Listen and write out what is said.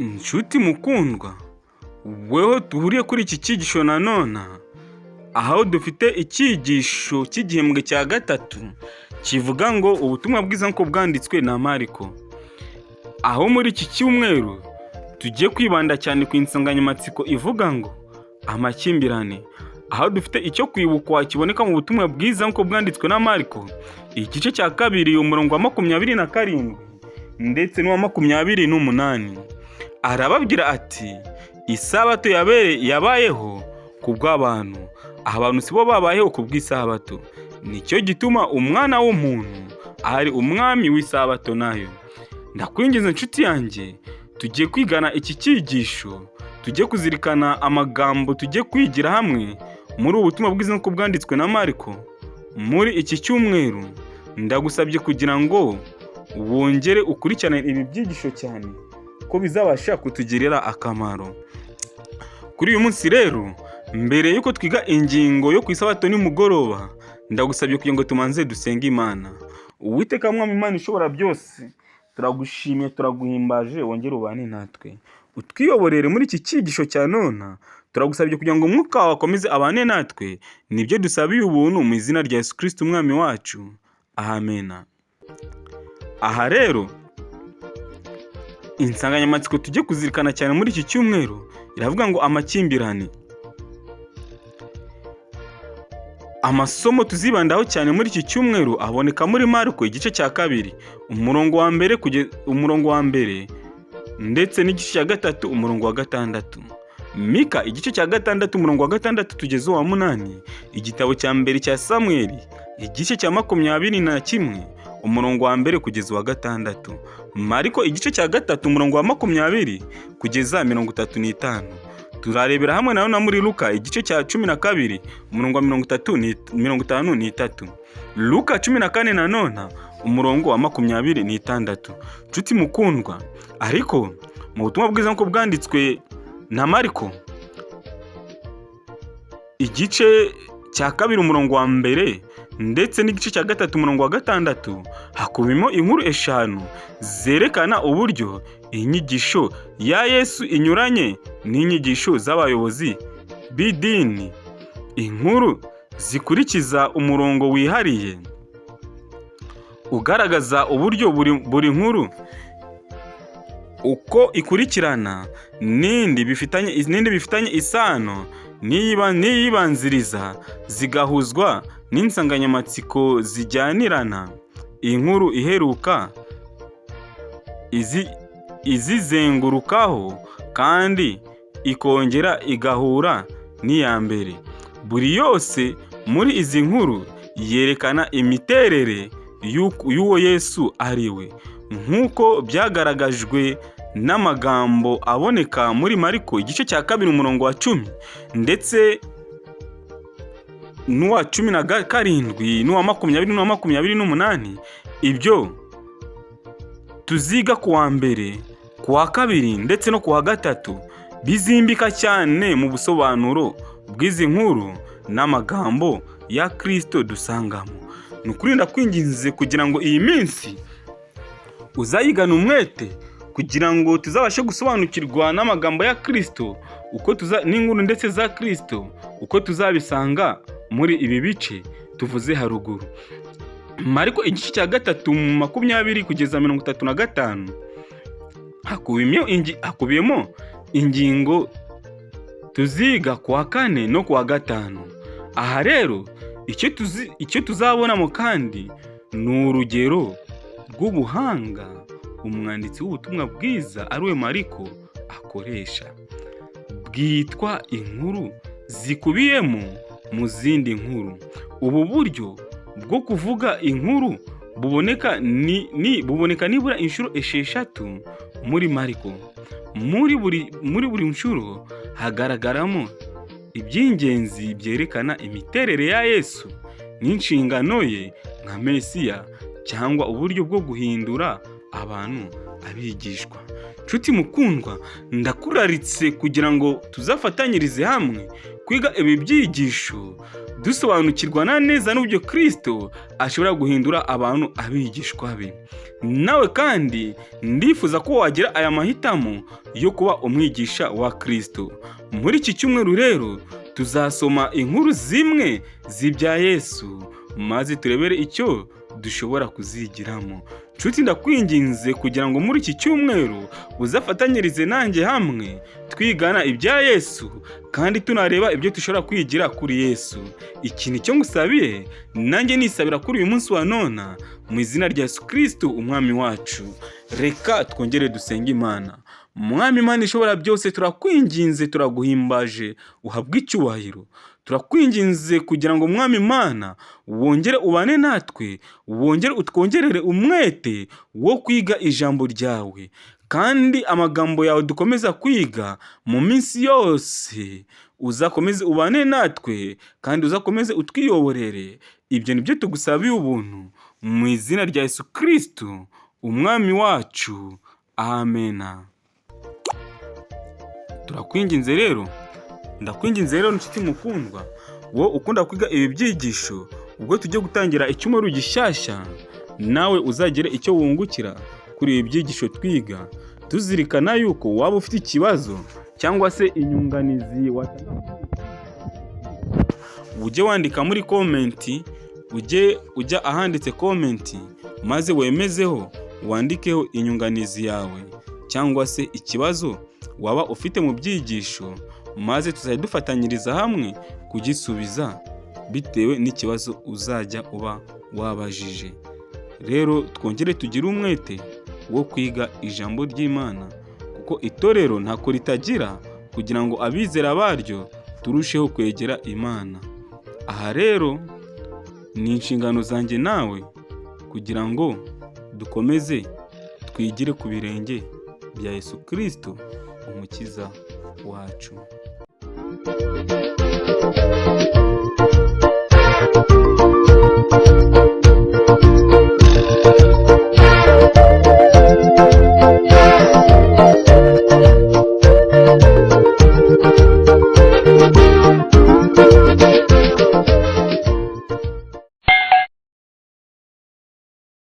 Nshuti mukundwa, weho duhuriye kuri iki cyigisho nanone, aho dufite icyigisho cy'igihembwe cya gatatu kivuga ngo ubutumwa bwiza nk'uko bwanditswe na Mariko. Aho muri iki cyumweru tugiye kwibanda cyane ku insanganyamatsiko ivuga ngo amakimbirane, aho dufite icyo kwibukwa kiboneka mu butumwa bwiza nk'uko bwanditswe na Mariko, igice cya 2 umurongo wa 27 ndetse n'uwa 28. Arababwira ati isabato yabayeho ku bw'abantu, abantu si bo babayeho ku bw'isabato. Nicyo gituma umwana w'umuntu ari umwami w'isabato nayo. Ndakwinginze nshuti yanjye, tugiye kwigana iki cyigisho, tujye kuzirikana amagambo tujye kwigira hamwe muri ubu butumwa bwiza nk'uko bwanditswe na Mariko muri iki cyumweru. Ndagusabye kugira ngo wongere ukurikirane ibi byigisho cyane ko bizabasha kutugirira akamaro. Kuri uyu munsi rero, mbere y'uko twiga ingingo yo ku isabato nimugoroba, ndagusabye kugira ngo tumanze dusenge Imana. Uwiteka Mwami Imana ishobora byose, turagushimiye, turaguhimbaje, wongere ubane natwe, utwiyoborere muri iki cyigisho cya none. Turagusabye kugira ngo umwuka wawe akomeze abane natwe, nibyo dusabiye ubuntu mu izina rya Yesu Kristo umwami wacu, amena. Aha rero insanganyamatsiko tujye kuzirikana cyane muri iki cyumweru iravuga ngo amakimbirane. Amasomo tuzibandaho cyane muri iki cyumweru aboneka muri Mariko igice cya 2 umurongo wa mbere umurongo wa mbere ndetse n'igice cya 3 umurongo wa 6. Mika igice cya 6 umurongo wa 6 tugeze uwa 8. Igitabo cya mbere cya Samweli igice cya 21 umurongo wa mbere kugeza uwa 6. Mariko igice cya 3 umurongo wa 20 kugeza 35. Turarebera hamwe nayo na muri Luka igice cya 12 umurongo wa 53. Luka 14 nanone umurongo wa 26. Nshuti mukundwa, ariko mu butumwa bwiza nk'uko bwanditswe na Mariko igice cya 2 umurongo wa mbere ndetse n'igice cya 3 umurongo wa 6, hakubiyemo inkuru 5 zerekana uburyo inyigisho ya Yesu inyuranye n'inyigisho z'abayobozi b'idini. Inkuru zikurikiza umurongo wihariye ugaragaza uburyo buri nkuru uko ikurikirana n'indi bifitanye isano n'iyibanziriza, zigahuzwa n'insanganyamatsiko zijyanirana. Inkuru iheruka izizengurukaho kandi ikongera igahura n'iya mbere. Buri yose muri izi nkuru yerekana imiterere y'uwo Yesu ari we, nk'uko byagaragajwe n'amagambo aboneka muri Mariko igice cya 2 umurongo wa 10 ndetse n'uwa 17 n'uwa 20 n'uwa 28. Ibyo tuziga ku wa mbere, ku wa kabiri ndetse no ku wa gatatu bizimbika cyane mu busobanuro bw'izi nkuru n'amagambo ya Kristo dusangamo. Ni ukuri ndakwinginze kugira ngo iyi minsi uzayigane umwete, kugira ngo tuzabashe gusobanukirwa n'amagambo ya Kristo uko tuza n'inkuru ndetse za Kristo uko tuzabisanga muri ibi bice tuvuze haruguru. Mariko igice cya 3 20 kugeza 35 hakubiyemo ingingo tuziga ku wa kane no ku wa 5. Aha rero icyo tuzabonamo kandi ni urugero rw'ubuhanga umwanditsi w'ubutumwa bwiza ari we Mariko akoresha, bwitwa inkuru zikubiyemo mu zindi nkuru. Ubu buryo bwo kuvuga inkuru buboneka buboneka nibura inshuro 6 muri Mariko. Muri buri nshuro hagaragaramo iby'ingenzi byerekana imiterere ya Yesu n'inshingano ye nka Mesiya, cyangwa uburyo bwo guhindura abantu abigishwa. Nshuti mukundwa, ndakuraritse kugira ngo tuzafatanyirize hamwe kwiga ibi byigisho, dusobanukirwa na neza n'uburyo Kristo ashobora guhindura abantu abigishwa be. Nawe kandi ndifuza ko wagira aya mahitamo yo kuba umwigisha wa Kristo. Muri iki cyumweru rero tuzasoma inkuru zimwe z'ibya Yesu, maze turebere icyo dushobora kuzigiramo. Nshuti, ndakwinginze kugira ngo muri iki cyumweru uzafatanyirize nanjye hamwe twigana ibya Yesu, kandi tunareba ibyo dushobora kwigira kuri Yesu. Iki ni cyo ngusabiye, nanjye nisabira kuri uyu munsi wa nona, mu izina rya Yesu Kristo umwami wacu. Reka twongere dusenge Imana. Mwami Imana ishobora byose, turakwinginze, turaguhimbaje, uhabwe icyubahiro. Turakwinginze kugira ngo Mwami Imana wongere ubane natwe, wongere utwongerere umwete wo kwiga ijambo ryawe, kandi amagambo yawe dukomeza kwiga mu minsi yose, uzakomeze ubane natwe kandi uzakomeze utwiyoborere. Ibyo ni byo tugusabiye ubuntu mu izina rya Yesu Kristo umwami wacu, amena. Turakwinginze rero, ndakwinginze rero nshuti mukundwa, wowe ukunda kwiga ibi byigisho, ubwo tujye gutangira icyumweru gishyashya, nawe uzagire icyo wungukira kuri ibi byigisho twiga, tuzirikana yuko waba ufite ikibazo cyangwa se inyunganizi watanga, ujye wandika muri comment, ujye ujya ahanditse comment maze wemezeho, wandikeho inyunganizi yawe cyangwa se ikibazo waba ufite mu byigisho, maze tuzajya dufatanyiriza hamwe kugisubiza bitewe n'ikibazo uzajya uba wabajije. Rero twongere tugire umwete wo kwiga ijambo ry'Imana, kuko itorero ntako ritagira kugira ngo abizera baryo turusheho kwegera Imana. Aha rero ni inshingano zanjye nawe kugira ngo dukomeze twigire ku birenge bya Yesu Kristo umukiza wacu.